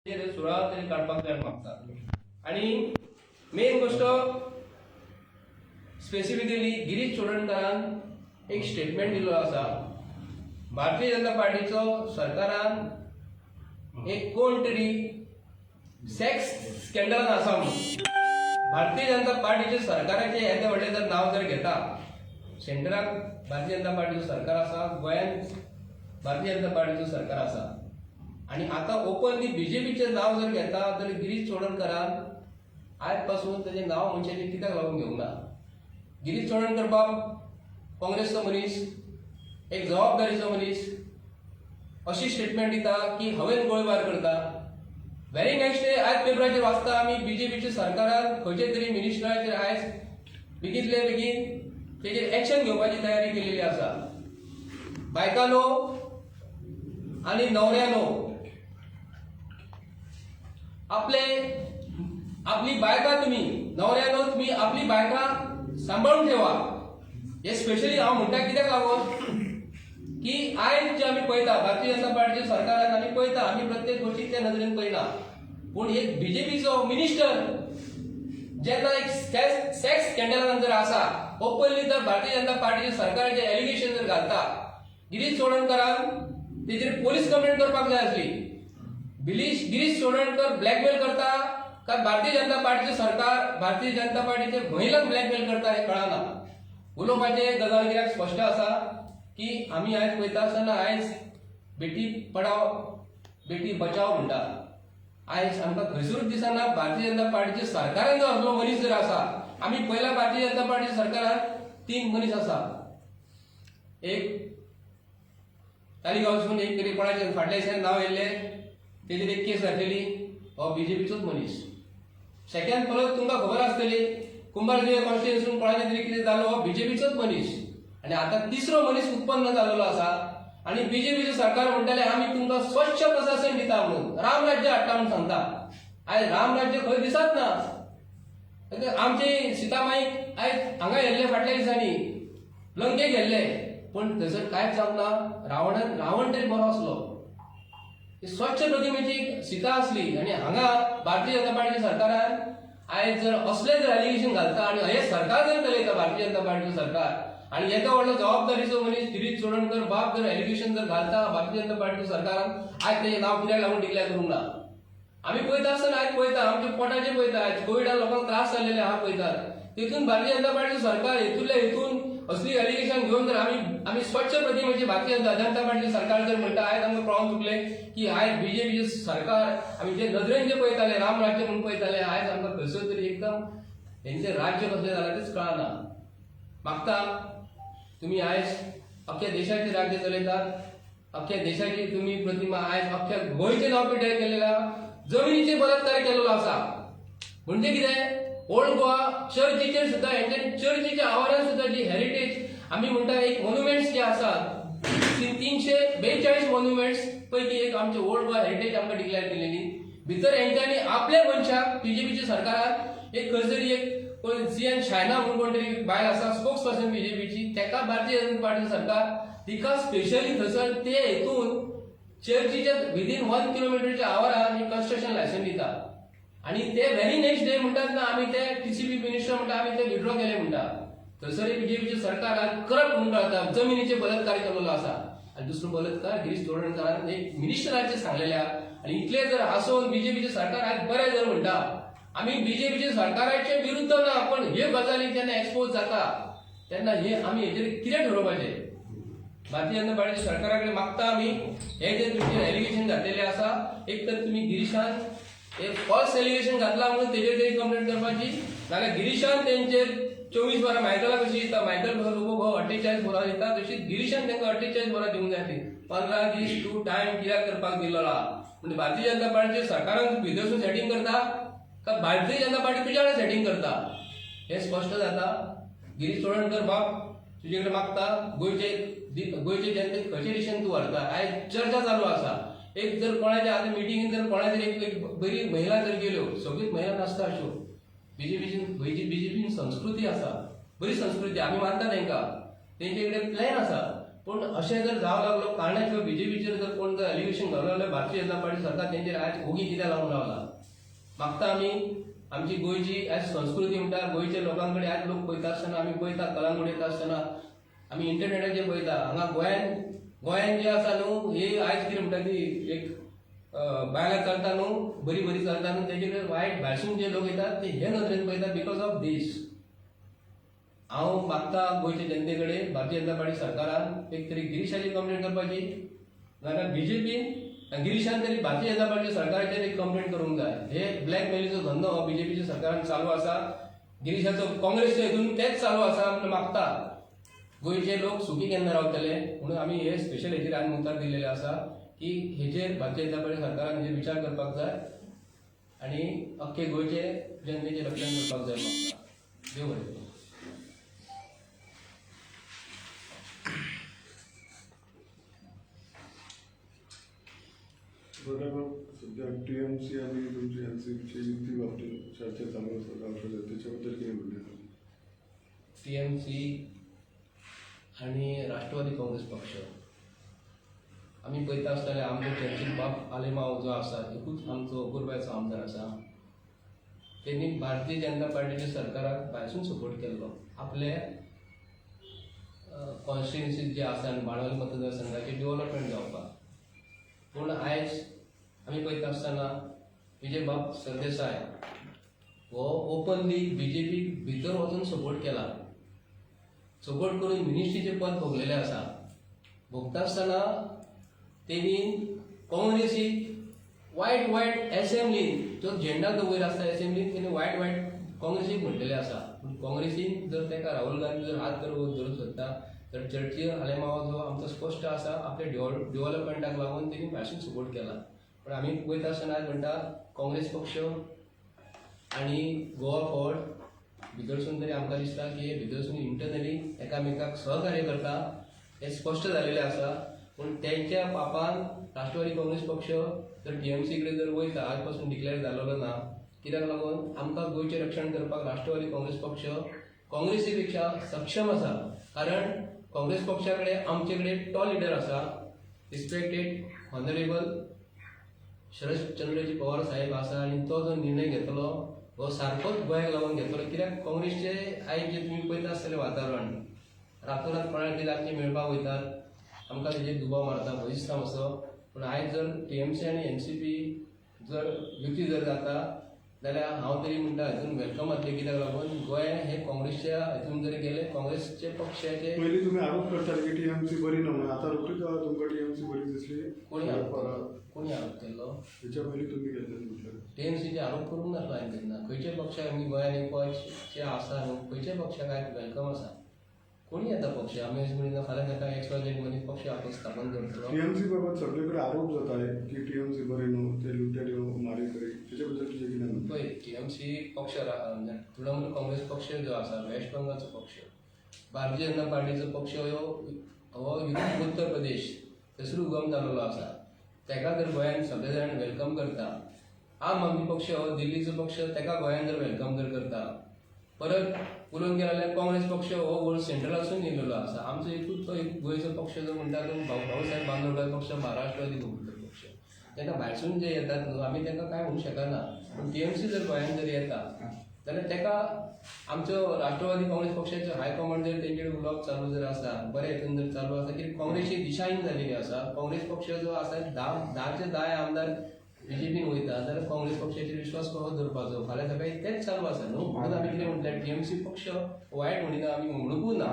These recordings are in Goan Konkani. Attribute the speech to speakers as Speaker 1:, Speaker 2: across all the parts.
Speaker 1: सुराळ तरी काडपाक जाय मागता. आनी मेन गोश्ट, स्पेसिफिकली गिरीश चोडणकारान एक स्टेटमेंट दिल्लो आसा, भारतीय जनता पार्टीचो सरकारान एक कोण तरी सेक्स स्कॅन्डलान आसा म्हणून. भारतीय जनता पार्टीचे सरकाराचे येदें व्हडलें जर नांव जर घेता, सेंटराक भारतीय जनता पार्टीचो सरकार आसा, गोंयांत भारतीय जनता पार्टीचो सरकार आसा आनी आतां ओपनली बीजेपीचें नांव जर घेता तर गिरीश चोडणकरान आयज पासून तेजें नांव मनशाचें कित्याक लागून घेवंक ना? गिरीश चोडणकर बाब काँग्रेसचो मनीस, एक जबाबदारीचो मनीस, अशी स्टेटमेंट दिता की हवेन गोळीबार करता. व्हेरी नेक्स्ट डे आयज पेपराचेर वाचता आमी, बीजेपीच्या सरकारान खंयचे तरी मिनिस्टराचेर आयज बेगीतले बेगीन तेजेर एक्शन घेवपाची तयारी केलेली आसा. बायकांनो आनी न्हवऱ्यानो, आपले आपली बायकां तुमी, न्हवऱ्यानो, तुमी आपली बायकां सांबाळून ठेवा. हे स्पेशली हांव म्हणटा कित्याक लागून की आयज जे आमी पळयता, भारतीय जनता पार्टीच्या सरकारान आमी पळयता, आमी प्रत्येक गोश्टी त्या नदरेन पळयना, पूण एक बीजेपीचो मिनिस्टर जेन्ना एक सेक्स स्कॅन्डलान जर आसा, ओपनली जर भारतीय जनता पार्टीच्या सरकाराचे एलिगेशन जर घालता, गिरीश चोडणकरान तेजेर पोलीस कंप्लेंट करपाक जाय आसली. गिरीश चोडणकर ब्लॅकमेल करता काय भारतीय जनता पार्टीचे सरकार भारतीय जनता पार्टीचे महिलांक ब्लॅकमेल करता हें कळना. उलोवपाचें गजाल कित्याक स्पश्ट आसा की आमी आयज पळयता आसतना आयज बेटी पढाओ बेटी बचाओ म्हणटा. आयज आमकां खंयसरूच दिसना, भारतीय जनता पार्टीचे सरकारान जो असलो मनीस जर आसा. आमी पयला भारतीय जनता पार्टीच्या सरकारान तीन मनीस आसा. एक तालिगांवसून एक तरी कोणाचे फाटल्या दिसांनी नांव येयल्लें, तेजेर एक केस घातलेली, हो बीजेपीचोच मनीस. सेकंड, परत तुमकां खबर आसतली, कुंभारजुवें कॉन्स्टिट्युन्सीन कोणाचे तरी कितें जालो, हो बीजेपीचोच मनीस. आनी आतां तिसरो मनीस उत्पन्न जाल्लो आसा आनी बीजेपीचें सरकार म्हणटाले आमी तुमकां स्वच्छ प्रशासन दिता म्हणून, राम राज्य हाडटा म्हणून सांगता. आयज राम राज्य खंय दिसत ना. आमची सीतामाई आयज हांगा येल्ले, फाटल्या दिसांनी लंकेक गेल्ले, पूण थंयसर कांयच जावंक ना. रावणान, रावण तरी बरो आसलो. ही स्वच्छ प्रतिमेची सीता आसली आनी हांगा भारतीय जनता पार्टीच्या सरकारान आयज जर असले जर एलिगेशन घालता आनी हे सरकार जर चलयता भारतीय जनता पार्टीचें सरकार आनी येदो व्हडलो जबाबदारीचो मनीस गिरीश चोडणकर बाब जर एलिगेशन जर घालता, भारतीय जनता पार्टीच्या सरकारान आयज तेजें नांव कित्याक लागून डिक्लेअर करूंक ना? आमी पळयता आसतना आयज पळयता, आमच्या पोटाचेर पळयता. आयज कोविडान लोकांक त्रास जाल्लेले आहा पळयतात. तितून भारतीय जनता पार्टीचं सरकार हेतूंतल्या हेतून असली एलिगेशन घेवन जर आमी आमी स्वच्छ प्रतिमेची भारतीय जनता पार्टीचे सरकार जर म्हणटा, आयज आमकां कळोन चुकले की आयज बीजेपीचे सरकार आमी जे नदरेन जे पळयताले, राम राज्य म्हणून पळयताले, आयज आमकां खंयसर तरी एकदम हेंचें राज्य कसलें जालां तेच कळना. मागता, तुम्ही आयज अख्ख्या देशाचे राज्य चलयतात, अख्ख्या देशाची तुम्ही प्रतिमा, आयज अख्ख्या गोंयचें नांव पिड्ड्यार केलेलें आहा. जमिनीचेर बलात्कार केलेलो आसा. म्हणजे कितें, ओल्ड गोवा चर्चीचेर सुद्दां हेंच्या चर्चीच्या आवारान सुद्दां जी हेरिटेज आमी म्हणटा, एक मोन्युमेंट्स जे आसात, 342 मोन्युमेंट्स पैकी एक आमचे ओल्ड गोवा हेरिटेज आमकां डिक्लेअर केलेली, भितर हेंच्यांनी आपल्या मनशाक, बीजेपीच्या सरकारान एक खंय तरी एक कोण सी एन शायना म्हणून कोण तरी बायल आसा, स्पोक्स पर्सन बीजेपीची, तेका भारतीय जनता पार्टी सरकार तिका स्पेशली थंयसर ते हेतून चर्चीच्या विदीन 1 किलोमिटरच्या आवारान एक कन्स्ट्रक्शन लायसन दिता आणि ते व्हेरी नेक्स्ट डे म्हणटात ना आमी ते टीसीपी मिनिस्टर म्हणटा आमी ते विड्रॉ केले म्हणटा. थंयसर बीजेपीच्या सरकारान करप्ट म्हणून कळटा, जमिनीचे बलात्कार केलेलो आसा. आनी दुसरो बलात्कार गिरीश चोडणकारान एक मिनिस्टराचे सांगलेले आहा. आनी इतले जर आसून बीजेपीचे सरकार आयज बरें जर म्हणटा, आमी बीजेपीच्या सरकाराचे विरुद्ध ना, पण हे गजाली जेन्ना एक्सपोज जाता तेन्ना हे आमी हेजेर कितें ठरोवपाचें? भारतीय जनता पार्टी सरकारा कडेन मागता आमी, हे जे तुमचेर एलिगेशन घातलेले आसा, एक तर तुमी गिरीशान एक फॉल्स एलिगेशन घातला म्हणून तेजेर तरी कंप्लेंट करपाची, नाल्यार गिरीशान तेंचेर 24 वरां मायकला कशी दिता, मायकल लोबो 48 वरां दिता, तशी गिरीशान तांकां 48 वरां दिवंक जाय ती. 15 दीस टू टायम कित्याक करपाक दिल्लो आहा? म्हणजे भारतीय जनता पार्टीचे सरकारान भितरसून सेटींग करता का भारतीय जनता पार्टी तुज्या कडेन सेटींग करता हें स्पश्ट जाता. गिरीश चोडणकर बाब, तुजे कडेन मागता, गोंयचे जनतेक खंयचे दिशेन तूं व्हरता? आयज चर्चा चालू आसा. एक जर कोणाच्या आतां मिटिंगेन जर कोणाची एक एक बरी महिला जर गेल्यो, सगळीच महिला नासता अश्यो. बीजेपीची, बीजेपीन संस्कृती आसा, बरी संस्कृती, आमी मानता तांकां, तेंचे कडेन प्लॅन आसा. पूण अशें जर जावं लागलो कारणाशिवाय बीजेपीचेर जर कोण जर एलिगेशन घालूं लागले, भारतीय जनता पार्टी सरकार तेंचेर आयज ओगी कित्याक लावन रावला? मागता आमी आमची गोंयची आयज संस्कृती म्हणटा, गोंयच्या लोकां कडेन आयज लोक पळयता आसतना, आमी पळयता कलांगूट येता आसतना, आमी इंटरनेटाचेर पळयता, हांगा गोंयान गोंयान जे आसा न्हू, हे आयज कितें म्हणटा ती एक बायलां चलता न्हू, बरी बरी चलता न्हू, तेजे कडेन वायट भायरसून जे लोक येतात ते हे नदरेन पळयता because of these. हांव मागता गोंयच्या जनते कडेन, भारतीय जनता पार्टी सरकारान एक तरी गिरीशाची कंप्लेन करपाची, नाजाल्यार बीजेपीन गिरीशान तरी भारतीय जनता पार्टी सरकाराचेर एक कंप्लेन करूंक जाय. हे ब्लॅकमेलीचो धंदो हो बीजेपीच्या सरकारान चालू आसा, गिरीशाचो काँग्रेसच्या हितून तेच चालू आसा. म्हणून मागता गोंयचे लोक सुखी केन्ना रावतले? म्हणून आमी हे स्पेशल हेचेर आमी मुखार दिलेले आसा की हेचेर भारतीय जनता पार्टी सरकारान हेचेर विचार करपाक जाय आनी अख्खे गोंयचे जनतेचें रक्षण करपाक जाय. मागता, देव बरें करूं.
Speaker 2: बरोबर, सध्या टीएमसी आणि तुमची एनसीपीची युती बाबतीत चर्चा चालू आसा गांवच्या, त्याच्याबद्दल कितें म्हणणें?
Speaker 1: टीएमसी आनी राष्ट्रवादी काँग्रेस पक्ष आमी पळयता आसतले, आमचो चर्चील बाब आलेमाव जो आसा, एकूच आमचो अपुरबायचो आमदार आसा, तेणी भारतीय जनता पार्टीच्या सरकाराक भायरसून सपोर्ट केल्लो. आपले कॉन्स्टिट्युन्सी जे आसा आनी बाणावली मतदारसंघाचे डेव्हलपमेंट जावपाक. पूण आयज आमी पळयता आसतना विजय बाब सरदेसाय हो ओपनली बीजेपी भितर वचून सपोर्ट केला, सपोर्ट करून मिनिस्ट्रीचें पद भोगलेलें आसा. भोगता आसतना तेणी काँग्रेसी वायट वायट एसेंब्लीन जो झेंडा जो वयर आसता एसेंब्लीन, तेणी वायट वायट काँग्रेसीक म्हणलेलें आसा. पूण काँग्रेसीन जर ताका राहुल गांधी जर हात जर धरूंक सोदता तर चर्चील आलेमाव जो आमचो स्पश्ट आसा, आपल्या डेव्हलपमेंटाक लागून तेणी भायरसून सपोर्ट केला. पूण आमी पळयता आसतना आयज म्हणटा काँग्रेस पक्ष आनी गोवा फॉरवर्ड भितरसून तरी आमकां दिसता की हे भितरसून इंटरनली एकामेकाक सहकार्य करता हें स्पश्ट जालेलें आसा. पूण तेंच्या पापान राष्ट्रवादी काँग्रेस पक्ष जर टीएमसी कडेन जर वयता, आज पासून डिक्लेअर जालेलो ना. कित्याक लागून आमकां गोंयचें रक्षण करपाक राष्ट्रवादी काँग्रेस पक्ष काँग्रेसी पेक्षा सक्षम आसा, कारण काँग्रेस पक्षा कडेन आमचे कडेन टॉल लिडर आसा, रिस्पेक्टेड ऑनरेबल शरद चंद्रजी पवार साहेब आसा. आनी तो जो निर्णय घेतलो हो सारकोच गोंयाक लागून घेतलो. कित्याक काँग्रेसचे आयज जे तुमी पळयता आसतलें वातावरण, रातोरात कोणाक तरी रातचे मेळपाक वयतात, आमकां तेजेर दुबाव मारता, भंय दिसता मातसो. पूण आयज जर टीएमसी आनी एनसीपी जर युती जर जाता जाल्यार हांव तरी म्हणटा हितून welcome जातलें. कित्याक लागून गोंय हे काँग्रेसच्या हितून जर गेले काँग्रेसचे पक्षाचे
Speaker 2: पयलीं तुमी आरोप करताले की टीएमसी बरी ना म्हणून, आतां रोखडीच तुमकां टीएमसी बरी दिसली?
Speaker 1: कोणी आरोप केल्लो? कोणी आरोप केल्लो?
Speaker 2: हेच्या पयलीं तुमी केल्ले म्हटल्यार.
Speaker 1: टीएमसीचे आरोप करूंक नासलो हांवें तेन्ना. खंयच्या पक्षाक आमी गोंयान एक पक्ष जे आसा न्हू, खंयच्या पक्षाक आयज welcome आसा. कोणी येता पक्ष, आमी अशें म्हणिना फाल्यां ताका एक्स वाय झेड मनीस पक्ष आपण स्थापन करतलो.
Speaker 2: टीएमसी बाबत सगळे कडेन आरोप जाता आहे की टीएमसी बरी न्हू, ते लुटेरी मारी करी, त्याच्या बद्दल तुजें कितें म्हणणें?
Speaker 1: पळय, टीएमसी पक्ष तृणमूल काँग्रेस पक्ष जो आसा वेस्ट बंगालचो पक्ष, भारतीय जनता पार्टीचो पक्ष हो हो युरोप उत्तर प्रदेश थंयसर उगम जाल्लो आसा. ताका जर गोंयान सगळे जाण welcome करता, आम आदमी पक्ष हो दिल्लीचो पक्ष, ताका गोंयान जर welcome जर करता, परत उलोवंक गेले जाल्यार काँग्रेस पक्ष हो वर्ल्ड सेंट्रलासून येयलेलो आसा. आमचो एकूच तो एक गोंयचो पक्ष जो म्हणटा तो भाऊसाहेब बांदोडकर पक्ष, महाराष्ट्रवादी गोमंतक पक्ष. तांकां भायरसून जे येतात न्हू, आमी तांकां कांय म्हणूंक शकना. पूण टीएमसी जर गोंयान जर येता जाल्यार ताका आमचो राष्ट्रवादी काँग्रेस पक्षाचो हायकमांड जर तेंचे कडेन उलोवप चालू जर आसा, बरें हितून जर चालू आसा, की काँग्रेसची दिशाहीन जाल्लेली आसा. काँग्रेस पक्ष जो आसा 10चे 10 आमदार बीजेपीन वयता जाल्यार काँग्रेस पक्षाचेर विश्वास कसो दवरपाचो? फाल्यां सकाळी तेंच चालू आसा न्हू. म्हणून आमी कितें म्हटल्यार टीएमसी पक्ष वायट म्हणिना, आमी म्हणुकूय ना.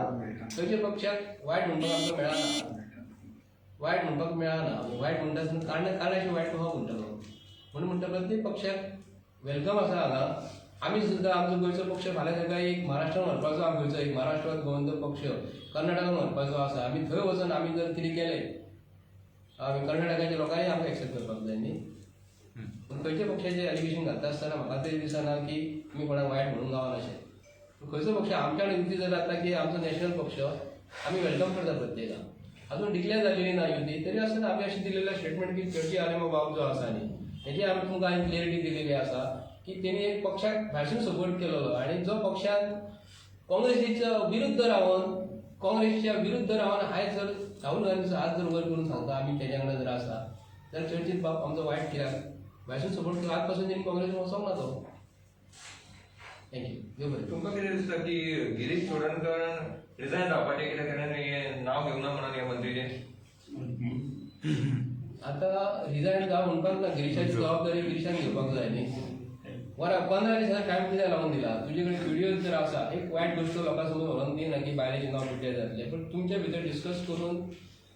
Speaker 1: खंयच्या पक्षाक वायट म्हणपाक आमकां मेळना, वायट म्हणपाक मेळना. वायट म्हणटा आसतना कारणाशी वायट कसो म्हणटलो? म्हणून म्हणटा प्रत्येक पक्षाक welcome आसा हांगा. आमी सुद्दां आमचो गोंयचो पक्ष फाल्यां सकाळी एक महाराष्ट्रान व्हरपाचो, आमचो गोंयचो एक महाराष्ट्रांत गोमंतक पक्ष कर्नाटकान व्हरपाचो आसा. आमी थंय वचून आमी जर कितें केलें, आमी कर्नाटकाच्या लोकांनी आमकां एक्सेप्ट करपाक जाय न्ही. पूण खंयच्या पक्षाचें एलिगेशन घालता आसतना म्हाका तरी दिसना की आमी कोणाक वायट म्हणूंक गावना अशें. पूण खंयचो पक्ष आमच्या कडेन युती जर जाता की आमचो नॅशनल पक्ष आमी welcome करता प्रत्येकाक. अजून डिक्लेअर जालेली ना युती, तरी आसतना आमी अशें दिलेलें स्टेटमेंट की चर्ची आलेमाव बाब जो आसा न्ही, हेजी आमी तुमकां हांवें क्लियरिटी दिलेली आसा की तेणी एक पक्षाक भायरसून सपोर्ट केलेलो आनी जो पक्षान काँग्रेसीच्या विरुद्ध रावन, काँग्रेसच्या विरुद्ध रावन आयज जर राहुल गांधीचो हात जर वयर करून सांगता आमी तेज्या वांगडा जर आसा जाल्यार चर्चीत बाब आमचो वायट कित्याक भायसून सपोर्ट करून आज पासून तेणी काँग्रेसीन वचोंक ना तो. Thank you, देव बरें.
Speaker 3: तुमकां कितें दिसता की गिरीश चोडणकर रिजायन जावपाचें कित्याक कारण हें नांव घेवना म्हणून ह्या मंत्रीचें?
Speaker 1: आता रिजायन जावं म्हणपाक ना, गिरीशाची जबाबदारी गिरीशान घेवपाक जाय न्ही. वरां 15 दिसांनी टायम कित्याक लावन दिला? तुजे कडेन व्हिडियो जर आसा, एक वायट गोश्ट लोकां समोर व्हरोन दिना की बायलेचें नांव पिड्ड्यार जातलें, पण तुमच्या भितर डिस्कस करून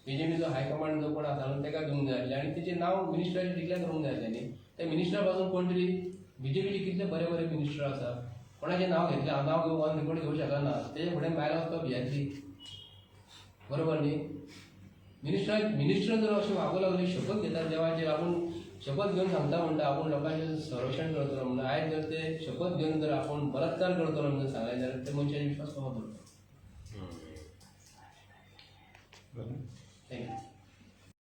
Speaker 1: बीजेपीचो हायकमांड जो कोण आसा न्हू तेका दिवंक जाय आसलें आनी तेचें नांव मिनिस्टराचें डिक्लेर करूंक जाय आसलें न्ही. त्या मिनिस्टरा पासून कोण तरी बीजेपीचे कितले बरे बरे मिनिस्टर आसा, कोणाचें नांव घेतलें हांव नांव घेवंक ऑन रिकॉर्ड घेवंक शकना, तेजे फुडें बायलां वचपाक भियातली, बरोबर न्ही? मिनिस्टर मिनिस्टर जर अशें वागूं लागले, शपथ घेता देवाचेर, आपूण शपथ घेवन सांगता म्हणटा आपूण लोकांचें संरक्षण करतलो म्हणून, आयज जर ते शपथ घेवन जर आपूण बलात्कार करतलो म्हणून सांगलें जाल्यार ते मनशाचे विश्वास कसो दवरतलो? Thank you.